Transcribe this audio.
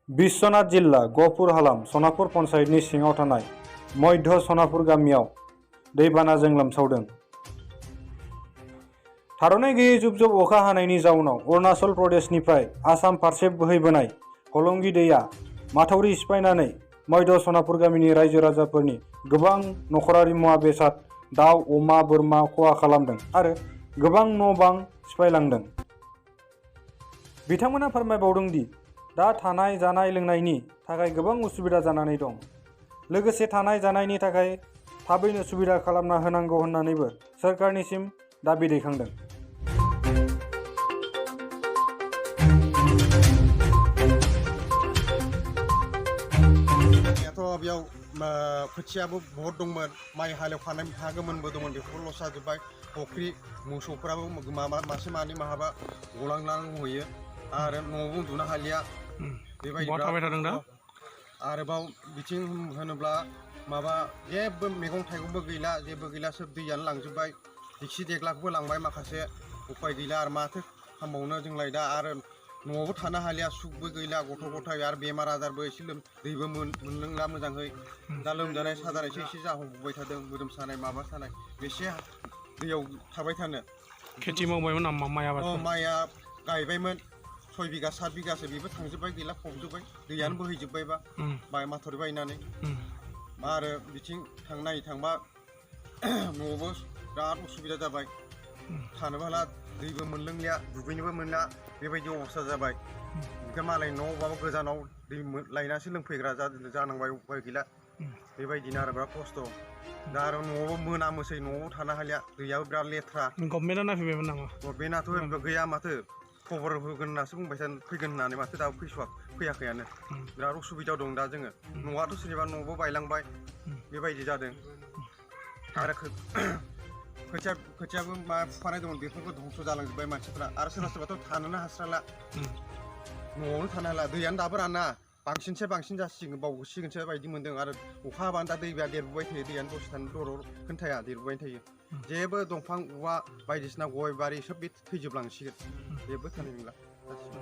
बिश्वनाथ जिल्ला गहपुर हालाम सनापुर पन्चायतनि सिङाव थानाय मध्य सनापुर गामियाव दैबानाजों लोमसावदों। थाद'नाय गैयै जुब जुब अखा हानायनि जाउनाव अरुणाचल प्रदेशनिफ्राय आसाम फारसे बोहैबोनाय हलंगि दैया माथावरि सिफायनानै मध्य सनापुर गामिनि रायजो राजाफोरनि गोबां नखरारि मुवा बेसाद, दाउ, अमा, बोरमा खहा खालामदों आरो गोबां न' बां सिफायलांदों। बिथांमोना फोरमायबावदों दि दा थानाय जानाय लोंनायनि थाखाय गोबां उसुबिदा जानानै दं। लोगोसे थानाय जानायनि थाखाय थाबैनो सुबिदा खालामना होनांगौ होननानैबो सोरखारनिसिम दाबि दैखांदों। बेयाव खोथियाबो बहुत दंमोन, माइ हालेवखानाय हा गोमोनबो दंमोन, बेफोरखौ लस जाजोब्बाय। फख्रि मोसौफ्राबो मासे मानै माहाबा गलांनानै दंहैयो आरो न'आवबो उन्दुनो हालिया। बेबायदि थाबाय थादों दा। आरोबाव बिथिं होनोब्ला माबा जेबो मैगं थाइगंबो गैला, जेबो गैला, सोब दैयानो लांजोब्बाय। दिखसि देग्लाखौबो लांबाय माखासे, उपाय गैला आरो माथो खालामबावनो जोंलाय दा। आरो न'आवबो थानो हालिया, सुखबो गैला, गथ' गथाय आरो बेमार आजारबो एसे दैबो मोनलोंला मोजाङै। दा लोमजानाय साजानायसो एसे जाहांबोबाय थादों, मोदोम सानाय माबा सानाय, बेसे दैयाव थाबाय थानो। खेथि मावबायमोन नामा माइ आबाद? माइआ गायबायमोन 6 बिगा 7 बिगासो, बेबो थांजोब्बाय, गैला, फबजोब्बाय, दैयानो बोहैजोब्बायबा माथावरि बायनानै। आरो बिथिं नायनो थांबा न'आवबो बिराद उसुबिदा जाबाय, थानोबो हाला, दैबो मोनलोंलिया, दुगैनोबो मोनला, बेबायदि अबस्था जाबाय। ओमफ्राय मालाय न'आवबाबो गोजानाव दै लायनासो लोंफैग्रा जानांबाय, उपाय गैला। बेबायदिनो आरो बिराद खस्थ'। दा आरो न'आवबो मोनामोसै, न'आवबो थानो हालिया, दैयाबो बिराद लेथ्रा। गभर्नमेन्टआ नायफैबायमोन नामा? गभर्नमेन्टआथ' गैया माथो, खबर होगोन होननासो बुंबाय फैगोन होननानै, माथो दाबो फैयाखैयानो। बिराद उसुबिदायाव दं दा जोङो। न'आथ' सोरनिबा न'बो बायलांबाय, बेबायदि जादों। आरो खोथियाबो मा फुखानाय दंमोन, बेफोरबो धंस जालांजोब्बाय मानसिफ्रा। आरो सोरबा सोरबाथ' थानोनो हास्राला, न'आवनो थानो हाला, दैयानो दाबो राना, बांसिनसो बांसिन जासिगोन, बावसिगोनसो बायदि मोन्दों। आरो अखा हाबानो दा दैया देरबोबाय थायो, दैयानो दसे थानो दर खोन्थाया, देरबोबाय थायो। जेबो दंफां औवा बायदिसिना गय बारि सोब बे थैजोबलांसिगोन, जेबो थानाय नंला गासिबो।